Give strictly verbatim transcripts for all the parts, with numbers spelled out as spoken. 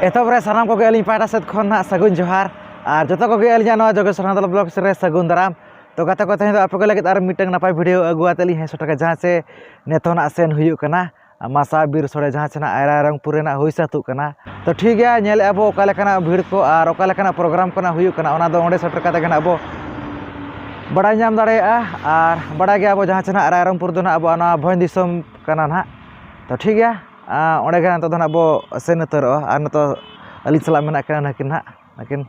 ᱮᱛᱚᱦᱚᱵ ᱨᱮ ᱥᱟᱱᱟᱢ ᱠᱚᱜᱮ ᱟᱹᱞᱤᱧ ᱯᱟᱦᱴᱟ ᱥᱮᱫ ᱠᱷᱚᱱ ᱱᱟᱦᱟᱜ ᱥᱟᱹᱜᱩᱱ ᱡᱚᱦᱟᱨ, ᱟᱨ ᱡᱚᱛᱚ ᱠᱚᱜᱮ ᱟᱹᱞᱤᱧᱟᱜ ᱱᱚᱣᱟ ᱡᱳᱜᱮᱥᱣᱚᱨ ᱦᱟᱸᱥᱫᱟ ᱵᱞᱚᱜᱥ ᱨᱮ ᱥᱟᱹᱜᱩᱱ ᱫᱟᱨᱟᱢ᱾ ᱛᱚ ᱜᱟᱛᱮ ᱠᱚ, ᱛᱮᱦᱮᱧ ᱫᱚ ᱟᱯᱮ ᱠᱚ ᱞᱟᱹᱜᱤᱫ ᱟᱨ ᱢᱤᱫᱴᱟᱝ ᱱᱟᱯᱟᱭ ᱵᱷᱤᱰᱤᱭᱳ ᱟᱹᱜᱩ ᱟᱛᱮ ᱞᱤᱧ ᱦᱮᱡ ᱥᱮᱴᱮᱨ ᱠᱟᱱᱟ, ᱡᱟᱦᱟᱸ ᱪᱮ ᱱᱤᱛᱚᱜ ᱱᱟᱜ ᱥᱮᱱ ᱦᱩᱭᱩᱜ ᱠᱟᱱᱟ ᱢᱟᱥᱟ ᱵᱤᱨ ᱥᱳᱲᱮ, ᱡᱟᱦᱟᱸ ᱪᱮ ᱱᱟᱜ ᱨᱟᱭᱨᱚᱝᱯᱩᱨ ᱨᱮᱱᱟᱜ ᱦᱩᱭ ᱥᱟᱹᱛᱩᱜ ᱠᱟᱱᱟ᱾ ᱛᱚ ᱴᱷᱤᱠ ᱜᱮᱭᱟ, ᱧᱮᱞᱮᱫᱼᱟ ᱵᱚ ᱚᱠᱟ ᱞᱮᱠᱟᱱᱟᱜ ᱵᱷᱤᱲ ᱠᱚ ᱟᱨ ᱚᱠᱟ ᱞᱮᱠᱟᱱᱟᱜ ᱯᱨᱳᱜᱨᱟᱢ ᱠᱚ ᱱᱟᱜ ᱦᱩᱭᱩᱜ ᱠᱟᱱᱟ, ᱚᱱᱟ ᱫᱚ ᱚᱸᱰᱮ ᱥᱮᱴᱮᱨ ᱠᱟᱛᱮ ᱜᱮ ᱱᱟᱜ ᱵᱚ ᱵᱟᱲᱟᱭ ᱧᱟᱢ ᱫᱟᱲᱮᱭᱟᱜᱼᱟ᱾ ᱟᱨ ᱵᱟᱲᱟᱭ ᱜᱮᱭᱟ ᱵᱚ, ᱡᱟᱦᱟᱸ ᱪᱮ ᱱᱟᱜ ᱨᱟᱭᱨᱚᱝᱯᱩᱨ ᱫᱚ ᱱᱟᱜ ᱟᱵᱚᱣᱟᱜ ᱱᱚᱣᱟ ᱵᱷᱚᱸᱡᱽ ᱫᱤᱥᱚᱢ ᱠᱟᱱᱟ ᱱᱟᱜ᱾ ᱛᱚ ᱴᱷᱤᱠ ᱜᱮᱭᱟ, ᱟᱸ, ᱚᱸᱰᱮ ᱜᱮ ᱱᱤᱛᱚᱜ ᱫᱚ ᱱᱟᱜ ᱵᱚ ᱥᱮᱱ ᱩᱛᱟᱹᱨᱚᱜᱼᱟ᱾ ᱟᱨ ᱱᱤᱛᱚᱜ ᱟᱹᱞᱤᱧ ᱥᱟᱞᱟᱜ ᱢᱮᱱᱟᱜ ᱠᱤᱱᱟ ᱱᱟᱹᱠᱤᱱ ᱱᱟᱜ, ᱱᱟᱹᱠᱤᱱ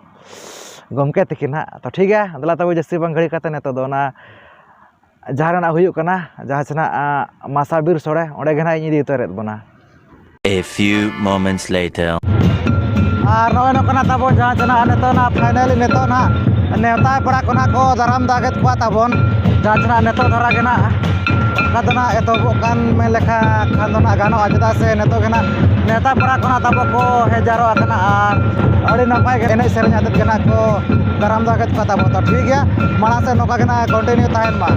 ᱜᱚᱢᱠᱮ ᱛᱟᱹᱠᱤᱱ ᱱᱟᱜ᱾ ᱛᱚ ᱴᱷᱤᱠ ᱜᱮᱭᱟ, ᱫᱮᱞᱟ ᱛᱚᱵᱮ ᱡᱟᱹᱥᱛᱤ ᱵᱟᱝ ᱜᱷᱟᱹᱲᱤ ᱠᱟᱛᱮ ᱱᱤᱛᱚᱜ ᱫᱚ ᱚᱱᱟ ᱡᱟᱦᱟᱸ ᱨᱮᱱᱟᱜ ᱦᱩᱭᱩᱜ ᱠᱟᱱᱟ, ᱡᱟᱦᱟᱸ ᱪᱮ ᱱᱟᱜ, ᱟᱸ, ᱢᱟᱥᱟ ᱵᱤᱨ ᱥᱳᱲᱮ, ᱚᱸᱰᱮ ᱜᱮ ᱱᱟᱜ ᱤᱧ ᱤᱫᱤ ᱩᱛᱟᱹᱨᱮᱫ ᱵᱚᱱᱟ᱾ A few moments later. ᱟᱨ ᱱᱚᱜᱼᱚᱭ ᱱᱚᱝᱠᱟᱱᱟᱜ ᱛᱟᱵᱚ ᱡᱟᱦᱟᱸ ᱪᱮ ᱱᱟᱜ ᱱᱤᱛᱚᱜ ᱱᱟᱜ finally ᱱᱤᱛᱚᱜ ᱱᱟᱜ ᱱᱮᱣᱛᱟ ᱯᱮᱲᱟ ᱠᱚ ᱱᱟᱜ ᱠᱚ ᱫᱟᱨᱟᱢ ᱫᱟᱜᱮᱫ ᱠᱚᱣᱟ ᱛᱟᱵᱚᱱ, ᱡᱟᱦᱟᱸ ᱪᱮ ᱱᱟᱜ ᱱᱤᱛᱚᱜ ᱫᱷᱟᱨᱟ ᱜᱮ ᱱᱟᱜ ᱚᱱᱠᱟ ᱫᱚ ᱱᱟᱜ ᱮᱛᱚᱦᱚᱵᱚᱜ ᱠᱟᱱ ᱢᱮᱱ ᱞᱮᱠᱷᱟᱱ ᱠᱷᱟᱱ ᱫᱚ ᱱᱟᱜ ᱜᱟᱱᱚᱜᱼᱟ, ᱪᱮᱫᱟᱜ ᱥᱮ ᱱᱤᱛᱚᱜ ᱜᱮ ᱱᱟᱜ ᱱᱮᱣᱛᱟ ᱯᱮᱲᱟ ᱠᱚ ᱱᱟᱜ ᱛᱟᱵᱚ ᱠᱚ ᱦᱮᱡ ᱡᱟᱣᱨᱟ ᱟᱠᱟᱱᱟ ᱟᱨ ᱟᱹᱰᱤ ᱱᱟᱯᱟᱭ ᱜᱮ ᱮᱱᱮᱡ ᱥᱮᱨᱮᱧ ᱟᱛᱮᱫ ᱜᱮ ᱱᱟᱜ ᱠᱚ ᱫᱟᱨᱟᱢ ᱫᱟᱜᱮᱫ ᱠᱚᱣᱟ ᱛᱟᱵᱚ᱾ ᱛᱚ ᱴᱷᱤᱠ ᱜᱮᱭᱟ, ᱢᱟᱲᱟᱝ ᱥᱮᱫ ᱱᱚᱝᱠᱟ ᱜᱮ ᱱᱟᱜ continue ᱛᱟᱦᱮᱱ ᱢᱟ᱾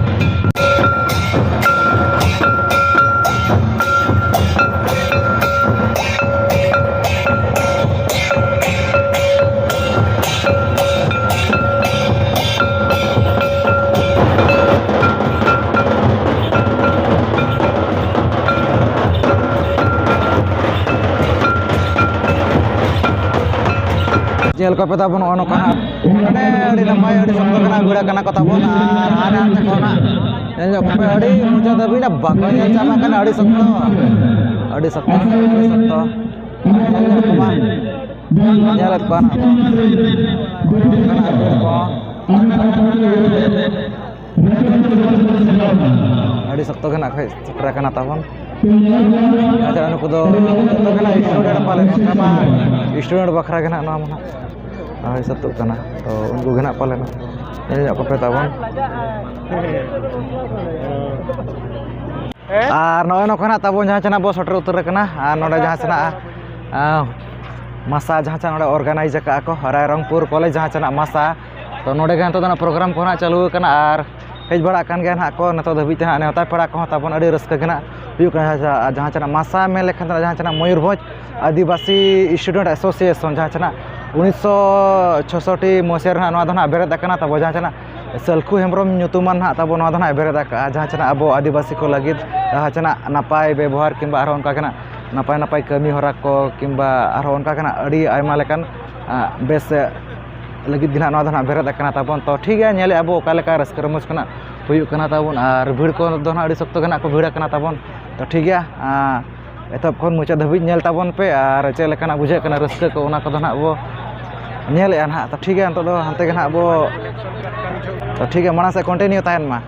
ᱧᱮᱞ ᱠᱚᱯᱮ ᱛᱟᱵᱚᱱ ᱱᱚᱜᱼᱚ ᱱᱚᱝᱠᱟ ᱦᱟᱸᱜ᱾ ᱢᱟᱱᱮ ᱟᱹᱰᱤ ᱱᱟᱯᱟᱭ, ᱟᱹᱰᱤ ᱥᱚᱠᱛᱚ ᱜᱮ ᱱᱟᱜ ᱵᱷᱤᱲ ᱟᱠᱟᱱᱟ ᱠᱚ ᱛᱟᱵᱚᱱ᱾ ᱟᱨ ᱦᱟᱱᱮ ᱦᱟᱱᱛᱮ ᱠᱷᱚᱱ ᱦᱟᱸᱜ ᱧᱮᱞ ᱧᱚᱜ ᱠᱚᱯᱮ, ᱟᱹᱰᱤ ᱢᱚᱡᱟ ᱫᱷᱟᱹᱵᱤᱡ ᱱᱟᱜ ᱵᱟᱠᱚ ᱧᱮᱞ ᱪᱟᱵᱟᱜ ᱠᱟᱱᱟ᱾ ᱟᱹᱰᱤ ᱥᱚᱠᱛᱚ, ᱟᱹᱰᱤ ᱥᱚᱠᱛᱚ, ᱟᱹᱰᱤ ᱥᱚᱠᱛᱚ᱾ ᱧᱮᱞ ᱧᱚᱜ ᱠᱚᱢᱟ, ᱧᱮᱞᱮᱫ ᱠᱚᱣᱟ ᱱᱟᱜ ᱵᱚᱱ᱾ ᱱᱚᱝᱠᱟᱱᱟᱜ ᱵᱷᱤᱲ ᱠᱚ᱾ ᱟᱹᱰᱤ ᱥᱚᱠᱛᱚ ᱜᱮ ᱱᱟᱜ ᱠᱷᱟᱡ ᱥᱮᱴᱮᱨ ᱟᱠᱟᱱᱟ ᱛᱟᱵᱚᱱ᱾ ᱟᱪᱪᱷᱟ, ᱱᱩᱠᱩ ᱫᱚ ᱡᱚᱛᱚ ᱜᱮ ᱱᱟᱜ student ᱯᱟᱞᱮᱱ, ᱱᱚᱝᱠᱟ ᱢᱟ student ᱵᱟᱠᱷᱨᱟ ᱜᱮ ᱱᱟᱜ ᱱᱚᱣᱟ ᱢᱟ ᱱᱟᱜ ᱦᱩᱭ ᱥᱟᱹᱛᱚᱜ ᱠᱟᱱᱟ᱾ ᱛᱚ ᱩᱱᱠᱩ ᱜᱮ ᱱᱟᱜ ᱯᱟᱞᱮᱱ ᱧᱮᱞ ᱧᱚᱜ ᱠᱚᱯᱮ ᱛᱟᱵᱚᱱ᱾ ᱟᱨ ᱱᱚᱜᱼᱚᱭ ᱱᱚᱝᱠᱟ ᱱᱟᱜ ᱛᱟᱵᱚᱱ ᱡᱟᱦᱟᱸ ᱪᱮ ᱱᱟᱜ ᱵᱚ ᱥᱮᱴᱮᱨ ᱩᱛᱟᱹᱨ ᱟᱠᱟᱱᱟ᱾ ᱟᱨ ᱱᱚᱰᱮ ᱡᱟᱦᱟᱸ ᱪᱮ ᱱᱟᱜ, ᱟᱸ, ᱢᱟᱥᱟ ᱡᱟᱦᱟᱸ ᱪᱮ ᱱᱚᱰᱮ organize ᱟᱠᱟᱫᱼᱟ ᱠᱚ ᱨᱟᱭᱨᱚᱝᱯᱩᱨ ᱠᱚᱞᱮᱡᱽ ᱡᱟᱦᱟᱸ ᱪᱮ ᱱᱟᱜ ᱢᱟᱥᱟ᱾ ᱛᱚ ᱱᱚᱰᱮ ᱜᱮ ᱱᱤᱛᱚᱜ ᱫᱚ ᱱᱟᱜ program ᱠᱚ ᱱᱟᱜ ᱪᱟᱹᱞᱩ ᱟᱠᱟᱱᱟ ᱟᱨ ᱦᱮᱡ ᱵᱟᱲᱟᱜ ᱠᱟᱱ ᱜᱮᱭᱟ ᱱᱟᱜ ᱠᱚ ᱱᱤᱛᱚᱜ ᱫᱷᱟᱹᱵᱤᱡ ᱛᱮ ᱱᱟᱜ ᱱᱮᱣᱛᱟ ᱯᱮᱲᱟ ᱠᱚᱦᱚᱸ ᱛᱟᱵᱚᱱ ᱟᱹᱰᱤ ᱨᱟᱹᱥᱠᱟᱹ ᱜᱮ ᱱᱟᱜ ᱦᱩᱭᱩᱜ ᱠᱟᱱᱟ᱾ ᱡᱟᱦᱟᱸ ᱪᱮ ᱱᱟᱜ ᱢᱟᱥᱟ ᱢᱮᱱ ᱞᱮᱠᱷᱟᱱ ᱫᱚ ᱡᱟᱦᱟᱸ ᱪᱮ ᱱᱟᱜ ᱢᱚᱭᱩᱨᱵᱷᱚᱸᱡᱽ ᱟᱹᱫᱤᱵᱟᱹᱥᱤ Student Association ᱡᱟᱦᱟᱸ ᱪᱮ ᱱᱟᱜ ᱩᱱᱤᱥᱥᱚ ᱪᱷᱚᱥᱚᱴᱴᱤ ᱢᱚᱥᱤᱦᱟ ᱨᱮ ᱱᱟᱜ ᱱᱚᱣᱟ ᱫᱚ ᱱᱟᱜ ᱵᱮᱨᱮᱫ ᱟᱠᱟᱱᱟ ᱛᱟᱵᱚ ᱡᱟᱦᱟᱸ ᱪᱮ ᱱᱟᱜ ᱥᱟᱹᱞᱠᱷᱩ ᱦᱮᱢᱵᱨᱚᱢ ᱧᱩᱛᱩᱢᱟᱱ ᱱᱟᱜ ᱛᱟᱵᱚ ᱱᱚᱣᱟ ᱫᱚ ᱱᱟᱜ ᱵᱮᱨᱮᱫ ᱟᱠᱟᱫᱼᱟ ᱡᱟᱦᱟᱸ ᱪᱮ ᱱᱟᱜ ᱟᱵᱚ ᱟᱹᱫᱤᱵᱟᱹᱥᱤ ᱠᱚ ᱞᱟᱹᱜᱤᱫ ᱡᱟᱦᱟᱸ ᱪᱮ ᱱᱟᱜ ᱱᱟᱯᱟᱭ ᱵᱮᱵᱚᱦᱟᱨ ᱠᱤᱝᱵᱟ ᱟᱨᱦᱚᱸ ᱚᱱᱠᱟ ᱜᱮ ᱱᱟᱜ ᱱᱟᱯᱟᱭ ᱱᱟᱯᱟᱭ ᱠᱟᱹᱢᱤ ᱦᱚᱨᱟ ᱠᱚ ᱠᱤᱝᱵᱟ ᱟᱨᱦᱚᱸ ᱚᱱᱠᱟ ᱜᱮ ᱱᱟᱜ ᱟᱹᱰᱤ ᱟᱭᱢᱟ ᱞᱮᱠᱟᱱ ᱟᱸ, ᱵᱮᱥ ᱞᱟᱹᱜᱤᱫ ᱜᱮ ᱱᱟᱜ ᱱᱚᱣᱟ ᱫᱚ ᱱᱟᱜ ᱵᱮᱨᱮᱫ ᱟᱠᱟᱱᱟ ᱛᱟᱵᱚᱱ᱾ ᱛᱚ ᱴᱷᱤᱠ ᱜᱮᱭᱟ, ᱧᱮᱞᱮᱫᱼᱟ ᱵᱚ ᱚᱠᱟ ᱞᱮᱠᱟ ᱨᱟᱹᱥᱠᱟᱹ ᱨᱚᱢᱚᱡᱽ ᱠᱚ ᱱᱟᱜ ᱦᱩᱭᱩᱜ ᱠᱟᱱᱟ ᱛᱟᱵᱚᱱ ᱟᱨ ᱵᱷᱤᱲ ᱠᱚ ᱫᱚ ᱱᱟᱜ ᱟᱹᱰᱤ ᱥᱚᱠᱛᱚ ᱜᱮ ᱱᱟᱜ ᱠᱚ ᱵᱷᱤᱲ ᱟᱠᱟᱱᱟ ᱛᱟᱵᱚᱱ᱾ ᱛᱚ ᱴᱷᱤᱠ ᱜᱮᱭᱟ, ᱟᱸ, ᱮᱛᱚᱦᱚᱵ ᱠᱷᱚᱱ ᱢᱩᱪᱟᱹᱫ ᱫᱷᱟᱹᱵᱤᱡ ᱧᱮᱞ ᱛᱟᱵᱚᱱ ᱯᱮ ᱟᱨ ᱪᱮᱫ ᱞᱮᱠᱟᱱᱟᱜ ᱵᱩᱡᱷᱟᱹᱜ ᱠᱟᱱᱟ ᱨᱟᱹᱥᱠᱟᱹ ᱠᱚ ᱚᱱᱟ ᱠᱚᱫᱚ ᱱᱟᱜ ᱵᱚ ᱧᱮᱞᱮᱫᱼᱟ ᱱᱟᱜ᱾ ᱛᱚ ᱴᱷᱤᱠ ᱜᱮᱭᱟ, ᱱᱤᱛᱚᱜ ᱫᱚ ᱦᱟᱱᱛᱮ ᱜᱮ ᱱᱟᱜ ᱵᱚ ᱛᱚ ᱴᱷᱤᱠ ᱜᱮᱭᱟ, ᱢᱟᱲᱟᱝ ᱥᱮᱫ continue ᱛᱟᱦᱮᱱ ᱢᱟ᱾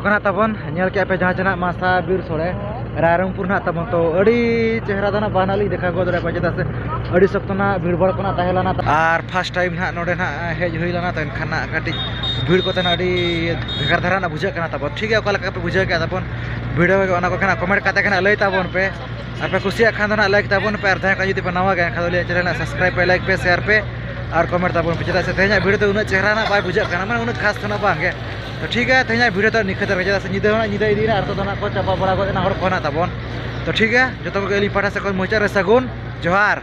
ᱠᱟᱱᱟ ᱛᱟᱵᱚᱱ, ᱧᱮᱞ ᱠᱮᱜᱼᱟ ᱯᱮ ᱡᱟᱦᱟᱸ ᱪᱮ ᱱᱟᱜ ᱢᱟᱥᱟ ᱵᱤᱨ ᱥᱳᱲᱮ ᱨᱟᱭᱨᱚᱝᱯᱩᱨ ᱱᱟᱜ ᱛᱟᱵᱚᱱ᱾ ᱛᱚ ᱟᱹᱰᱤ ᱪᱮᱦᱨᱟ ᱫᱚ ᱱᱟᱜ ᱵᱟᱝ ᱱᱟᱜ ᱞᱤᱧ ᱫᱮᱠᱷᱟᱣ ᱜᱚᱫ ᱫᱟᱲᱮᱭᱟᱜ ᱠᱟᱱᱟ, ᱪᱮᱫᱟᱜ ᱥᱮ ᱟᱹᱰᱤ ᱥᱚᱠᱛᱚ ᱱᱟᱜ ᱵᱷᱤᱲ ᱵᱷᱟᱲ ᱠᱚ ᱱᱟᱜ ᱛᱟᱦᱮᱸ ᱞᱮᱱᱟ᱾ ᱟᱨ first time ᱱᱟᱜ ᱱᱚᱰᱮ ᱱᱟᱜ ᱦᱮᱡ ᱦᱩᱭ ᱞᱮᱱᱟ, ᱛᱚ ᱮᱱᱠᱷᱟᱱ ᱱᱟᱜ ᱠᱟᱹᱴᱤᱡ ᱵᱷᱤᱲ ᱠᱚᱛᱮ ᱱᱟᱜ ᱟᱹᱰᱤ ᱵᱷᱮᱜᱟᱨ ᱫᱷᱟᱨᱟ ᱱᱟᱜ ᱵᱩᱡᱷᱟᱹᱜ ᱠᱟᱱᱟ ᱛᱟᱵᱚᱱ᱾ ᱴᱷᱤᱠ ᱜᱮᱭᱟ, ᱚᱠᱟ ᱞᱮᱠᱟ ᱯᱮ ᱵᱩᱡᱷᱟᱹᱣ ᱠᱮᱜᱼᱟ ᱛᱟᱵᱚᱱ ᱵᱷᱤᱰᱤᱭᱳ ᱠᱚ, ᱚᱱᱟ ᱠᱚ ᱱᱟᱜ comment ᱠᱟᱛᱮ ᱜᱮ ᱱᱟᱜ ᱞᱟᱹᱭ ᱛᱟᱵᱚᱱ ᱯᱮ᱾ ᱟᱨ ᱯᱮ ᱠᱩᱥᱤᱭᱟᱜ ᱠᱷᱟᱱ ᱫᱚ ᱱᱟᱜ like ᱛᱟᱵᱚᱱ ᱯᱮ, ᱟᱨ ᱡᱟᱦᱟᱸᱭ ᱠᱚ ᱡᱩᱫᱤ ᱯᱮ ᱱᱟᱣᱟ ᱜᱮᱭᱟ ᱮᱱᱠᱷᱟᱱ ᱫᱚ ᱟᱹᱞᱤᱧᱟᱜ channel ᱱᱟᱜ subscribe ᱯᱮ, like ᱯᱮ, share ᱯᱮ ᱟᱨ comment ᱛᱟᱵᱚᱱ ᱯᱮ, ᱪᱮᱫᱟᱜ ᱥᱮ ᱛᱮᱦᱮᱧᱟᱜ ᱵᱷᱤᱰᱤᱭᱳ ᱫᱚ ᱩᱱᱟᱹᱜ ᱪᱮᱦᱨᱟ ᱱᱟᱜ ᱵᱟᱭ ᱵᱩᱡᱷᱟᱹᱜ ᱠᱟᱱᱟ, ᱢᱟᱱᱮ ᱩᱱᱟᱹᱜ ᱠᱷᱟᱥ ᱫᱚ ᱱᱟᱜ ᱵᱟᱝ ᱜᱮ᱾ ᱛᱚ ᱴᱷᱤᱠ ᱜᱮᱭᱟ, ᱛᱮᱦᱮᱧᱟᱜ ᱵᱷᱤᱰᱤᱭᱳ ᱫᱚ ᱱᱤᱝᱠᱟᱹ ᱫᱷᱟᱨᱟ ᱜᱮ, ᱪᱮᱫᱟᱜ ᱥᱮ ᱧᱤᱫᱟᱹ ᱦᱚᱸ ᱱᱟᱜ ᱧᱤᱫᱟᱹ ᱤᱫᱤᱭᱮᱱᱟ ᱟᱨ ᱱᱤᱛᱚᱜ ᱫᱚ ᱱᱟᱜ ᱠᱚ ᱪᱟᱵᱟ ᱵᱟᱲᱟ ᱜᱚᱫ ᱮᱱᱟ ᱦᱚᱲ ᱠᱚ ᱱᱟᱜ ᱛᱟᱵᱚᱱ᱾ ᱛᱚ ᱴᱷᱤᱠ ᱜᱮᱭᱟ, ᱡᱚᱛᱚ ᱠᱚᱜᱮ ᱟᱹᱞᱤᱧ ᱯᱟᱦᱴᱟ ᱥᱮᱫ ᱠᱷᱚᱱ ᱢᱩᱪᱟᱹᱫ ᱨᱮ ᱥᱟᱹᱜᱩᱱ ᱡᱚᱦᱟᱨ᱾